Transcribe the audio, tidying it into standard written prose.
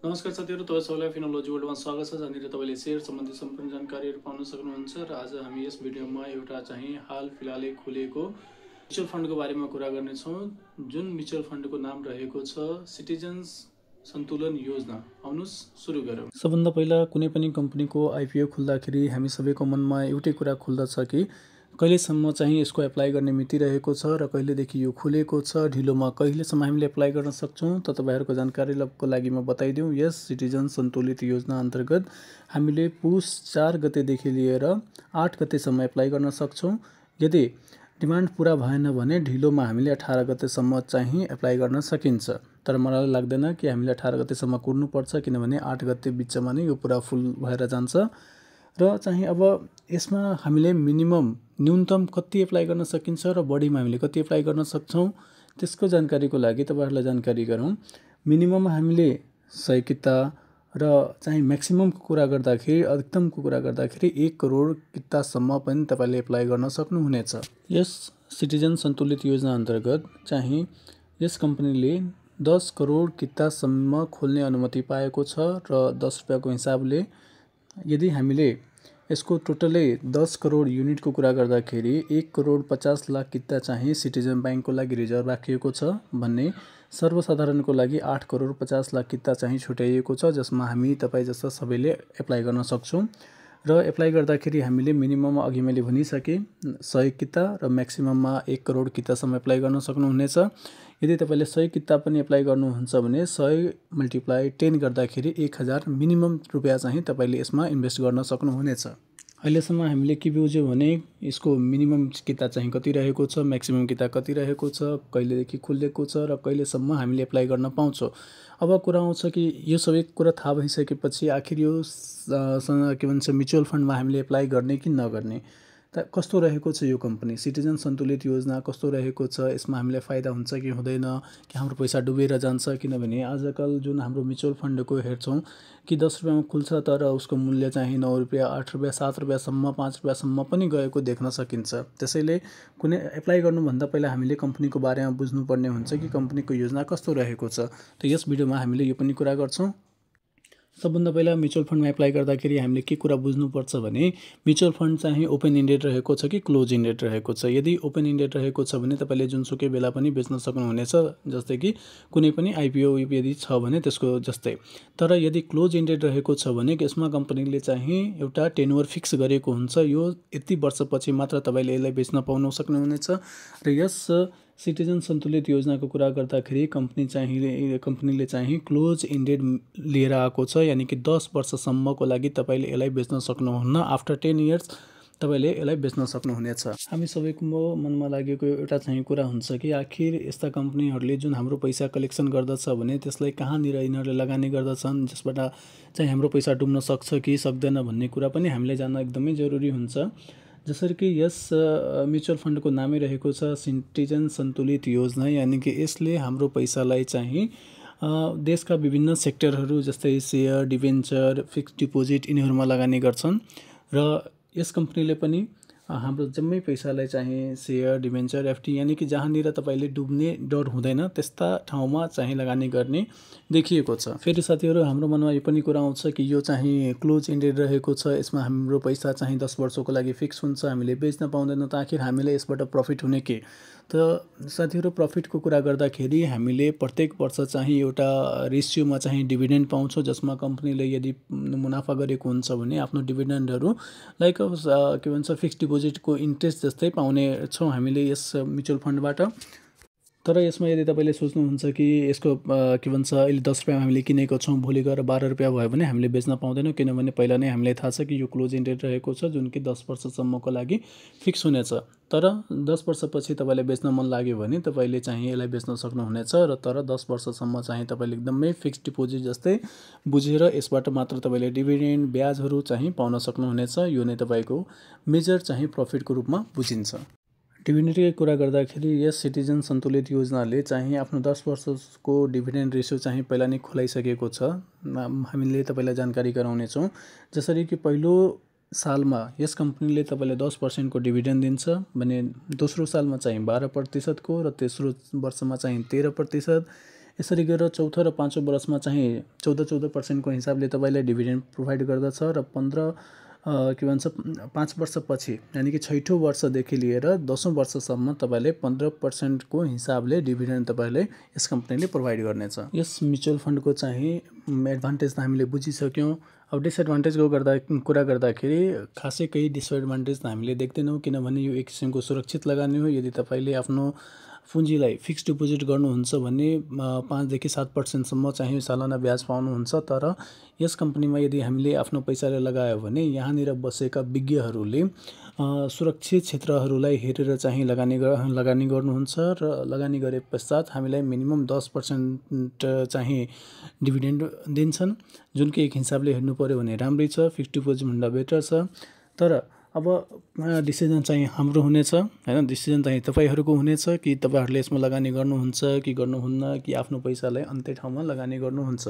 नमस्कार साथीहरु, तपाईं सबैलाई फिनोलोजी वर्ल्डमा स्वागत छ। जहाँनिर तपाईले शेयर सम्बन्धी सम्पूर्ण जानकारीहरु पाउन सक्नुहुन्छ र आज हामी यस भिडियोमा एउटा चाहिँ हाल फिलहालै खुलेको म्युचुअल फन्डको बारेमा कुरा गर्ने छौं, जुन म्युचुअल फन्डको नाम रहेको छ सिटिजन्स सन्तुलन योजना। आउनुस् सुरु गरौँ। सबभन्दा पहिला कुनै पनि कम्पनीको आईपीओ खुल्दाखेरि हामी सबैको मनमा एउटै कुरा खुल्दछ कि कहिलेसम्म चाहिँ यसको एप्लाई गर्ने मिति रहेको छ र कहिलेदेखि यो खुलेको छ, ढिलोमा कहिलेसम्म हामीले एप्लाई गर्न सक्छौं। त तपाईहरुको जानकारीको लागि म बताइदिउँ, यस सिटिजन सन्तुलित योजना अन्तर्गत हामीले पुस 4 गतेदेखि लिएर 8 गतेसम्म एप्लाई गर्न सक्छौं। यदि डिमान्ड पूरा भएन भने ढिलोमा हामीले 18 गतेसम्म चाहिँ एप्लाई गर्न सकिन्छ। तर मलाई लाग्दैन कि हामीले 18 गतेसम्म कुर्नु पर्छ, किनभने 8 गते बिचमा नै यो पूरा फुल भएर जान्छ। र चाहिँ अब यसमा हामीले मिनिमम न्यूनतम कति एप्लाई गर्न सकिन्छ र बढीमा हामीले कति एप्लाई गर्न सक्छौं, त्यसको जानकारीको लागि तपाईहरुलाई जानकारी गरौँ। मिनिमम हामीले 100 किता र चाहिँ म्याक्सिममको कुरा गर्दाखेरि, अधिकतमको कुरा गर्दाखेरि 1 करोड कितासम्म पनि तपाईले एप्लाई गर्न सक्नुहुनेछ। यस सिटिजन सन्तुलित योजना अन्तर्गत चाहिँ यस कम्पनीले 10 करोड कितासम्म खोल्ने अनुमति पाएको छ र 10 रुपैयाँको हिसाबले यदि हामीले यसको टोटलै 10 करोड युनिटको कुरा गर्दाखेरि 1 करोड 50 लाख किता चाहिँ सिटिजन बैंकको लागि रिजर्भ राखिएको छ भन्ने, सर्वसाधारणको लागि 8 करोड 50 लाख किता चाहिँ छुट्याइएको छ, जसमा हामी तपाईं जस्ता सबैले एप्लाई गर्न सक्छौं। र एप्लाई गर्दाखेरि हामीले मिनिमम अघि मैले भनिसके 100 किता र म्याक्सिमममा 1 करोड कितासम्म एप्लाई गर्न सक्नुहुनेछ। यदि तपाईले 100 किता पनि एप्लाई गर्नुहुन्छ भने 100 × 10 गर्दाखेरि 1000 मिनिमम रुपैयाँ चाहिँ तपाईले यसमा इन्भेस्ट गर्न सक्नुहुनेछ। अहिलेसम्म हामीले के बुझ्यौं भने यसको मिनिमम किता चाहिँ कति रहेको छ, म्याक्सिमम किता कति रहेको छ, कहिलेदेखि खुलेको छ र कहिलेसम्म हामीले एप्लाई गर्न पाउँछौं। अब कुरा आउँछ कि यो सबै कुरा थाहा भइसकेपछि आखिर यो के भन्छ म्युचुअल फन्डमा हामीले एप्लाई गर्ने कि नगर्ने, त कस्तो रहेको छ यो कम्पनी सिटिजन सन्तुलित योजना कस्तो रहेको छ, यसमा हामीलाई फाइदा हुन्छ कि हुँदैन, कि हाम्रो पैसा डुबेर जान्छ। किनभने आजकल जुन हाम्रो म्युचुअल फन्डको हेर्छौं कि 10 रुपैयाँमा खुल्छ तर उसको मूल्य चाहिँ 9 रुपैयाँ, 8 रुपैयाँ, 7 रुपैयाँसम्म, 5 रुपैयाँसम्म पनि गएको देख्न सकिन्छ। त्यसैले कुनै एप्लाई गर्नुभन्दा पहिला हामीले कम्पनीको बारेमा बुझ्नुपर्ने हुन्छ कि कम्पनीको योजना कस्तो रहेको छ। त यस भिडियोमा हामीले यो पनि कुरा गर्छौं। सबभन्दा पहिला म्युचुअल फन्डमा एप्लाई गर्दाखेरि हामीले के कुरा बुझ्नुपर्छ भने म्युचुअल फन्ड चाहिँ ओपन इन्डेड रहेको छ कि क्लोज इन्डेड रहेको छ। यदि ओपन इन्डेड रहेको छ भने तपाईले जुनसुकै बेला पनि बेच्न सक्नुहुनेछ, जस्तै कि कुनै पनि आईपीओ यदि छ भने त्यसको जस्तै। तर यदि क्लोज इन्डेड रहेको छ भने यसमा कम्पनीले चाहिँ एउटा टेन्युर फिक्स गरेको हुन्छ, यो यति वर्षपछि मात्र तपाईले यसलाई बेच्न पाउन सक्नुहुनेछ। र यस सिटिजन सन्तुलित योजनाको कुरा गर्दाखेरि कम्पनीले चाहिँ क्लोज इन्डेड लिएर आएको छ, यानी कि 10 वर्षसम्मको लागि तपाईले यसलाई बेच्न सक्नुहुन्न। आफ्टर 10 इयर्स तपाईले यसलाई बेच्न सक्नुहुनेछ। हामी सबैको मनमा लागेको एउटा चाहिँ कुरा हुन्छ कि आखिर यस्ता कम्पनीहरूले जुन हाम्रो पैसा कलेक्सन गर्दछ भने त्यसलाई कहाँनिर यिनीहरूले लगानी गर्दछन्, जसबाट चाहिँ हाम्रो पैसा डुब्न सक्छ कि सक्दैन भन्ने कुरा पनि हामीले जान्न एकदमै जरुरी हुन्छ। जसरी कि यस म्युचुअल फन्डको नामै रहेको छ सिटिजन सन्तुलित योजना, यानी कि यसले हाम्रो पैसालाई चाहिँ देशका विभिन्न सेक्टरहरू जस्तै शेयर, डिभेन्चर, फिक्स्ड डिपोजिट यिनीहरूमा लगानी गर्छन्। र यस कम्पनीले पनि हाम्रो जम्मै पैसालाई चाहिँ शेयर, डिभेन्चर, एफडी यानी कि जहाँनिर तपाईले डुब्ने डर हुँदैन त्यस्ता ठाउँमा चाहिँ लगानी गर्ने देखिएको छ। फेरि साथीहरु, हाम्रो मनमा यो पनि कुरा आउँछ कि यो चाहिँ क्लोज इन्डेड रहेको छ, यसमा हाम्रो पैसा चाहिँ 10 वर्षको लागि फिक्स हुन्छ, हामीले बेच्न पाउँदैन, त आखिर हामीले यसबाट प्रफिट हुने के। त साथीहरु, प्रफिटको कुरा गर्दाखेरि हामीले प्रत्येक वर्ष चाहिँ एउटा रेसियोमा चाहिँ डिभिडेन्ड पाउँछौं, जसमा कम्पनीले यदि मुनाफा गरेको हुन्छ भने आफ्नो डिभिडेन्डहरू लाइक के भन्छ फिक्स्ड डिपोजिटको इन्ट्रेस्ट जस्तै पाउने छौं हामीले यस म्युचुअल फन्डबाट। तर यसमा यदि तपाईले सोच्नुहुन्छ कि यसको के भन्छ अहिले 10 रुपैयाँमा हामीले किनेको छौं, भोलि गएर 12 रुपैयाँ भयो भने हामीले बेच्न पाउँदैनौं, किनभने पहिला नै हामीलाई थाहा छ कि यो क्लोज इन्डेड रहेको छ, जुन कि 10 वर्षसम्मको लागि फिक्स हुनेछ। तर 10 वर्षपछि तपाईलाई बेच्न मन लाग्यो भने तपाईले चाहिँ यसलाई बेच्न सक्नुहुनेछ। र तर 10 वर्षसम्म चाहिँ तपाईले एकदमै फिक्स्ड डिपोजिट जस्तै बुझेर यसबाट मात्र तपाईले डिभिडेन्ड ब्याजहरू चाहिँ पाउन सक्नुहुनेछ। यो नै तपाईको मेजर चाहिँ प्रफिटको रूपमा बुझिन्छ। डिभिडेन्डकै कुरा गर्दाखेरि यस सिटिजन सन्तुलित योजनाले चाहिँ आफ्नो 10 वर्षको डिभिडेन्ड रेसियो चाहिँ पहिला नै खुलाइसकेको छ। हामीले तपाईलाई जानकारी गराउने छौं। जसरी कि पहिलो सालमा यस कम्पनीले तपाईलाई 10% को डिभिडेन्ड दिन्छ भने दोस्रो सालमा चाहिँ 12% को र तेस्रो वर्षमा चाहिँ 13%, यसरी गरेर चौथो र पाँचौँ वर्षमा चाहिँ 14% हिसाबले तपाईँलाई डिभिडेन्ड प्रोभाइड गर्दछ र 5 वर्षपछि यानि कि 6ठौँ वर्षदेखि लिएर 10औँ वर्षसम्म तपाईँले 15% हिसाबले डिभिडेन्ड तपाईँले यस कम्पनीले प्रोभाइड गर्नेछ। यस म्युचुअल फन्डको चाहिँ एडभान्टेज त हामीले बुझिसक्यौँ। अब डिसएडभान्टेजको कुरा गर्दाखेरि खासै केही डिसएडभान्टेज त हामीले देख्दैनौँ, किनभने यो एक किसिमको सुरक्षित लगानी हो। यदि तपाईँले आफ्नो पुँजीलाई फिक्स डिपोजिट गर्नुहुन्छ भने 5 देखि 7% चाहिँ सालाना ब्याज पाउनुहुन्छ। तर यस कम्पनीमा यदि हामीले आफ्नो पैसाले लगायो भने यहाँनिर बसेका विज्ञहरूले सुरक्षित क्षेत्रहरूलाई हेरेर चाहिँ लगानी गर्नुहुन्छ र लगानी गरे पश्चात हामीलाई मिनिमम 10% चाहिँ डिभिडेन्ड दिन्छन्, जुन कि एक हिसाबले हेर्नु पर्यो भने राम्रै छ, फिक्स डिपोजिटभन्दा बेटर छ। तर अब डिसिजन चाहिँ हाम्रो हुनेछ हैन, डिसिजन चाहिँ तपाईँहरूको हुनेछ कि तपाईँहरूले यसमा लगानी गर्नुहुन्छ कि गर्नुहुन्न, कि आफ्नो पैसालाई अन्त्य ठाउँमा लगानी गर्नुहुन्छ।